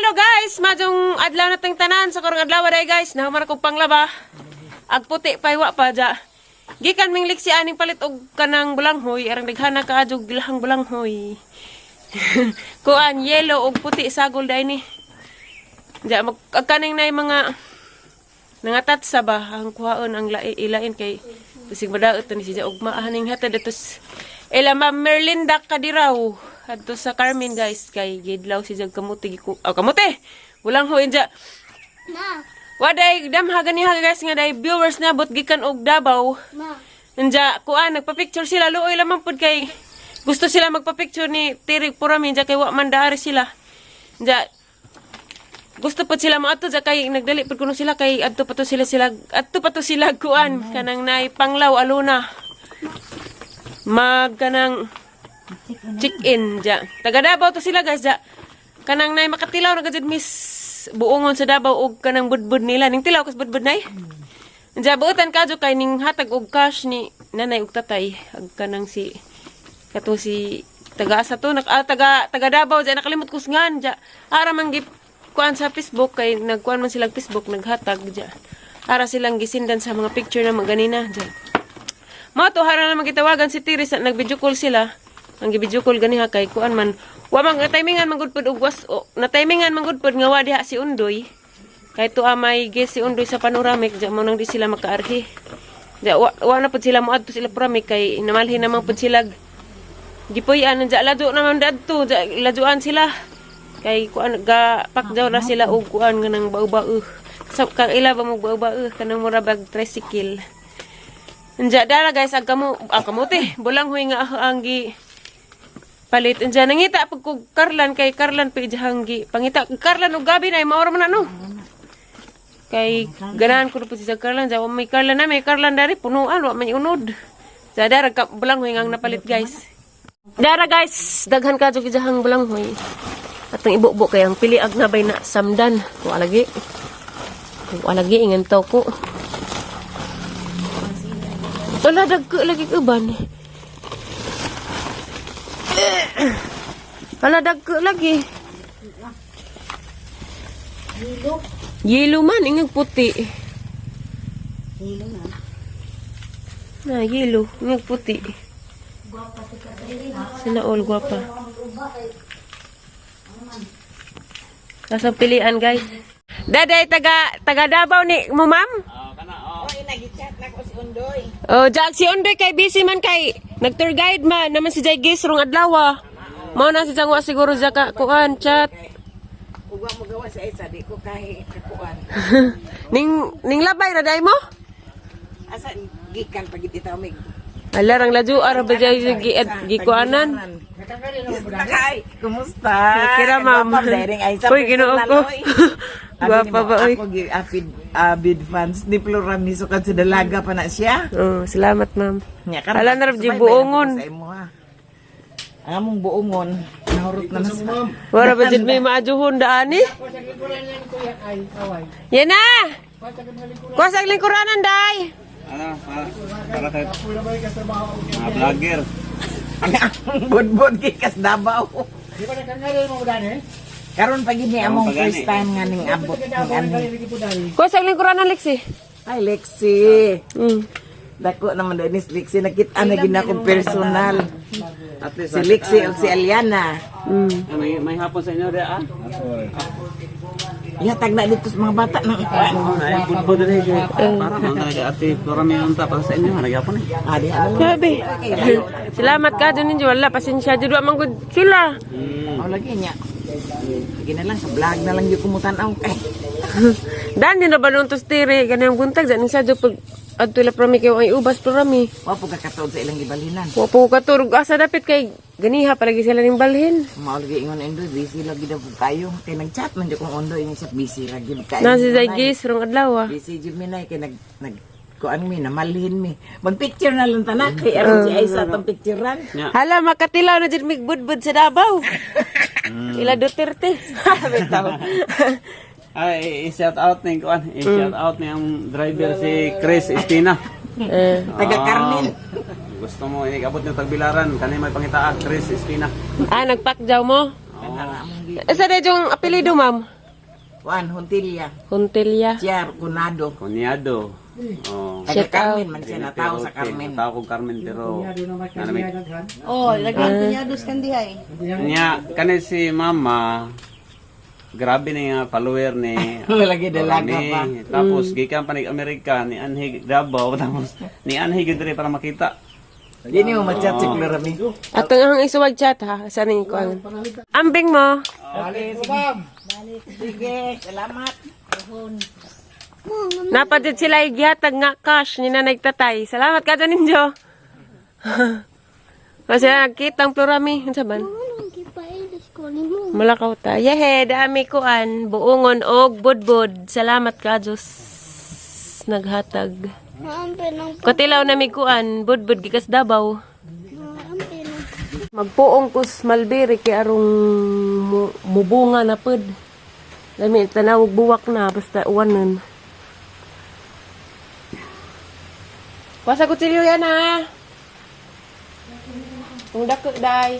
Hello guys, maayong adlaw na tang tanan sa karong adlaw day guys. Nahuman akong panglaba. Ag puti pa wa pa ja. Gikan ming liksi aning palit og kanang bulanghoy, arang daghana ka adyo gilahang bulanghoy. Kuan yellow og puti sagol day ni. Ja mag ag kaning nay mga nangatatsa ba ang kuhaon ang lai, ilain kay bisig madaot ni siya ugma haning hatad atos ila Ma'am Merlinda Kadiraw adto sa Carmen guys, kay gidlaw si jag kamuti giku oh, kamuti walang hoy ja. Ma, Waday damha ganiha guys nga day viewers na bot gikan og Davao. Ma. Nja kuan nagpa-picture sila, luoy lamang pud kay gusto sila magpa-picture ni Tirig Purami nja kay wa man daari sila. Nja gusto pud sila moadto ja kay nagdali pud kuno sila kay adto pa to sila kuan kanang nay panglaw aluna. Mag kanang check-in ja. Taga Davao to sila guys ja. Kanang nay makatilaw na gajud miss buongon sa Davao og kanang budbud nila. Ning tilaw kas budbud nay. Diya buotan kadyo kay ning hatag og cash ni nanay og tatay ag kanang si kato si taga asa to nak ah, taga taga Davao diya, nakalimot ko ngan diya. Ara man gi kuan sa Facebook kay nagkuan man silang Facebook, naghatag diya. Ara silang gisindan sa mga picture na maganina diya. Mao to hara naman gitawagan si Tiri sa nag-video call sila. Ang gi-video call ganiha kay kuan man wa man na-timingan man gud pud og was o, na-timingan man gud pud nga wa diha si Undoy. Kay tuwa may guest si Undoy sa Panoramic diya mo nang di sila makaarhi. Diya wa na pud sila moadto sila Panoramic kay namalhin naman pud sila gipuy-an diya, ladyo naman dadto diya, ladyoan sila. Kay kuan ga pakjaw ra sila og kuan nga nang bao-bao. Sa kang ila ba mo bao-bao kanang mura bag tricycle. Anja dara guys, ang kamo ang kamote, bulang huy nga ang gi palit. Anja nangita pag ko Karlan kay Karlan pa ijahang gi pangita Karlan og gabi na maura man na no. Kay ganahan ko na po si Karlan, ja may Karlan na may Karlan dari punuan wa may unod. Ja dara ka bulang huy nga ang napalit guys. Dara guys, daghan ka jud ijahang bulang huy. Atong ibubo kay ang pili ag nabay na samdan. Wa lagi. Wa lagi ingan to ko. Wala, dagko lagi uban. Wala, dagko lagi. Hilo. Yelo man, ingag puti. Hilo na. Na, yelo, ingag puti. Sina all gwapa. Nasa pilian guys. Daday taga taga Davao ni mo, ma'am? Oy, nag-chat na ko si Undoy. Oh, Jack, si Undoy kay busy man kay nag-tour guide man naman si Jay Gis rong adlaw. Mao na si Jangwa siguro ja ka kuan chat. Ug wa mo gawa sa isa, di ko kahi kakuan. Ning ning labay ra day mo? Asa gikan pag itaw mig. Ala rang ladyo ara ba jay gi gikuanan. Kay, kumusta? Kira, ma'am. Gwapa, daring ay sa Uy, Ginoo personal, ko. oy. Gwapa Abi nimo, ba, oy? Ako gi avid avid fans ni Flora Miso kad sa dalaga pa na siya. Oh, salamat, ma'am. Nya Ala na rab, di subaybay na buongon. ko sa imo, ha. Ang among buongon nahurot na mas. Wala ba jud may maajuhon daan eh? Yan na! Kuha sa lingkuranan, day! Ano, para kay mga vlogger. Ang among budbud gikas Davao. Karon pa gini among Karon pa gani. first time nga ning abot ning ani. Kuha sa lingkuranan, Lexi. Hi Lexi. Dako naman dahil ni si Lexi, nakita na gina akong personal. At least, Si Lexi o si Aliana. Ah, may hapon sa inyo ah. Ihatag na dito sa mga bata ng kuan. Ay, budbud rin kay para man talaga ate Flora may unta para sa inyo, nagyapon eh. Ah, di ano. Grabe. Salamat ka dyan ninyo. Wala, pasensya dyan. Wa man gud sila. Oh, lagi niya. Sige na lang sa vlog na lang yung kumutan-aw kay. Dan din na ba nung tostire? Ganang buntag. Diyan sa pag adto ila prami kayo ay ubas prami. Wa po kakatuod sa ilang gibalinan. Wa po katurog asa dapit kay ganiha palagi sila ning balhin. Mao lagi ingon Undoy, busy lagi daw po kayo. Kay nag-chat man jud kong Undoy, ingon siya busy lagi kayo. Na si Zaygis rong adlaw ah. Busy jud mi nay kay nag nag kuan mi namalhin mi. Magpicture na lang tanak kay aron si Aisa atong picturean. Hala, makatilaw na dyan migbudbud sa Davao. Ila Duterte. Bitaw. Ay, i-shout out ni kuan, i-shout out ni ang driver si Chris Espina. Eh, Taga Carmen. Gusto mo inigabot ng tagbilaran kani may pangitaa Chris Espina. Ah, nagpakjaw mo? Asa na yung apelido, ma'am? Juan Hontilia. Hontilia. Siya Kunado. Kunyado. Oh. Taga Carmen man siya, natao sa Carmen. Natao ko Carmen pero nanamig. Oh, lagyan kunyados kan dihay. Nya kani si mama grabe na nga follower ni Lagi dalaga Rami. pa. Tapos gikan pa ni Amerika ni anhi Davao tapos ni anhi gyud diri para makita. Di niyo machat si Florami. Atong ang isuwag chat ha. Saan ni kuan? Ambing mo. Sige, salamat. Napadid sila gihatag nga cash ni nanay tatay. Salamat ka dyan ninyo. Kasi nagkita ang plurami. Unsa man? Malakaw ta. Yehe, dami kuan, buongon og budbud. Salamat ka Diyos naghatag. Katilaw na mi kuan, budbud gikas Davao. Magpuong kus malbiri kay arong mubunga na pud. Lami tanawog buwak na basta uwanon. Wasa kutsilyo yan ha. Kung dako day.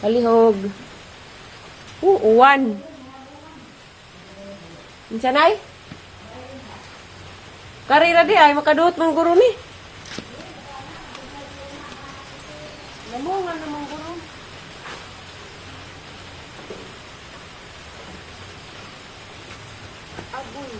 Palihog. Uwan. Unsa nay? Karira di ay makaduot man guro ni. Namunga naman guro. Agoy.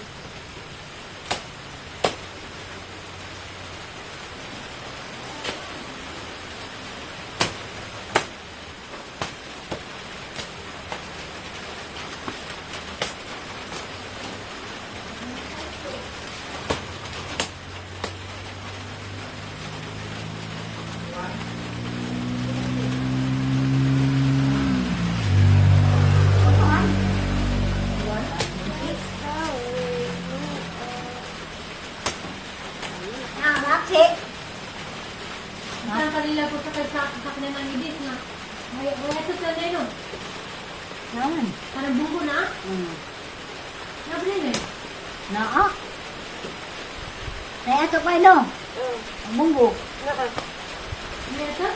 Nakakalila ko sa sa kanila ng ibis nga. May may ito sa nilo. Naman. Parang buko na. Nabili na. Naa. Kaya ato pa ilo. Ang munggo. May ito?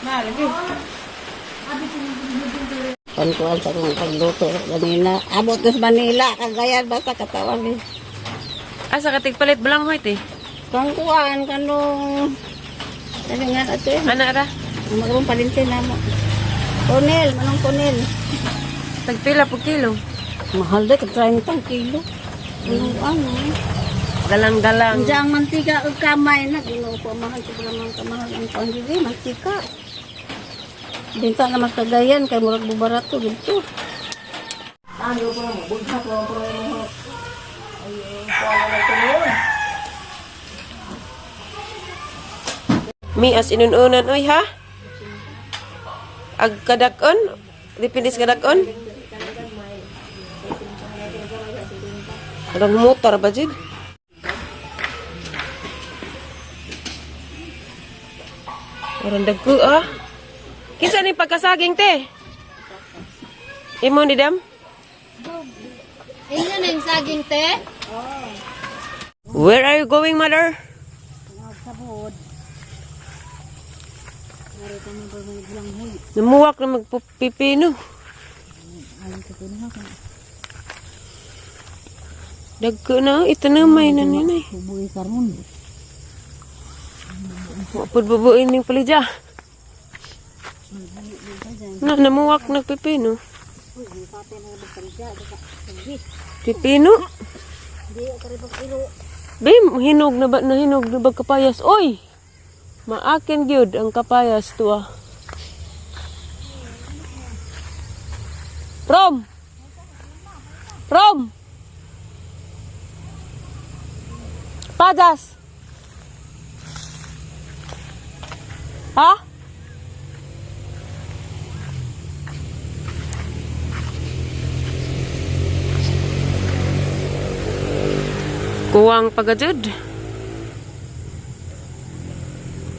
Na, lagi. Abi ko yung Kuan sa kong pagluto kanina. Abot sa Manila, Cagayan basta katawag eh. Asa ka tigpalit balanghoy te? Kang kuan kanong ano nga ato eh. Ana ra. Ang magabang palinte na mo. Tonel, manong tonel. Tagpila po kilo. Mahal deh, 30 kilo. Ano ano? Galang-galang. Ang ang mantika ug kamay na Ginoo ko mahal sa mga kamahal ang kuan diri mantika. Binta na mas Cagayan kay murag bubarato dito. Mi as inununan oy ha. Ag kadakon, depende sa kadakon. Walang motor ba jud? Orang dagko ah. Kinsa ni pagkasaging te? Imo ni dam? Ayun na yung saging te. Where are you going, mother? Namuwak na magpipino. Dagko na, ito na may naninay. Bubuhi karon. Mapud bubuin ning palidya. Na, namuwak nagpipino. Pipino? Bim, hinog na ba, nahinog na ba kapayas? Oy! Maakin gyud ang kapayas tuwa. Rom! Rom! Pajas! Ha? Kuwang pagajud.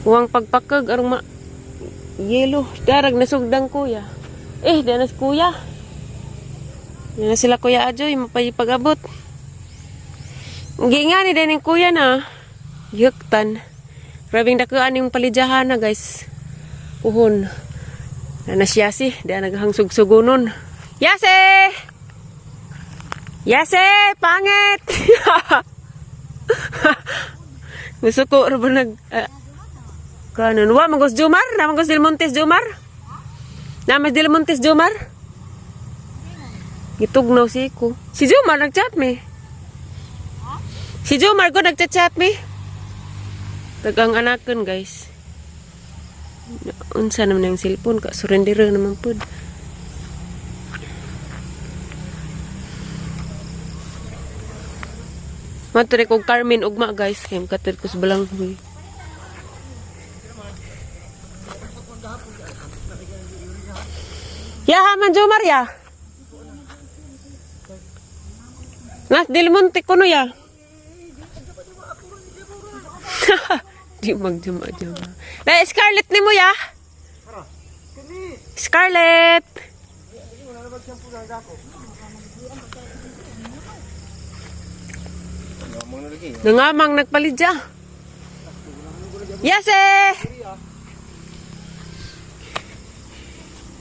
Kuwang pagpakag arong ma yelo. Darag nasugdang kuya. Eh, danas kuya. Yan na sila kuya Ajoy, mapayipag-abot. Ginga ni din kuya na. Yuktan. Grabing dakuan yung palidyahan na guys. Puhon. Na na si Yasi, di na naghang sugsugunon. Yasi! Yes eh, pangit. Gusto ko ra ba nag kanon wa magos Jumar, na magos Del Montes Jumar. Na mas Del Montes Jumar. Gitugnaw si ko. Si Jumar nagchat mi. Si Jumar ko nagchat-chat mi. Tagang anakan guys. Unsa naman ang cellphone ka surrender naman pud. Matore ko Carmen ugma guys kay makatid ko sa balanghoy. Ya haman Jomar ya. Nas Del Monte kuno ya. Di magjuma-juma. Na Scarlett ni mo ya. Scarlett. Nangamang nagpalidya. Yes eh.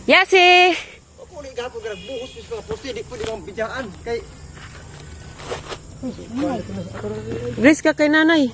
Yes eh. Grace ka kay nanay.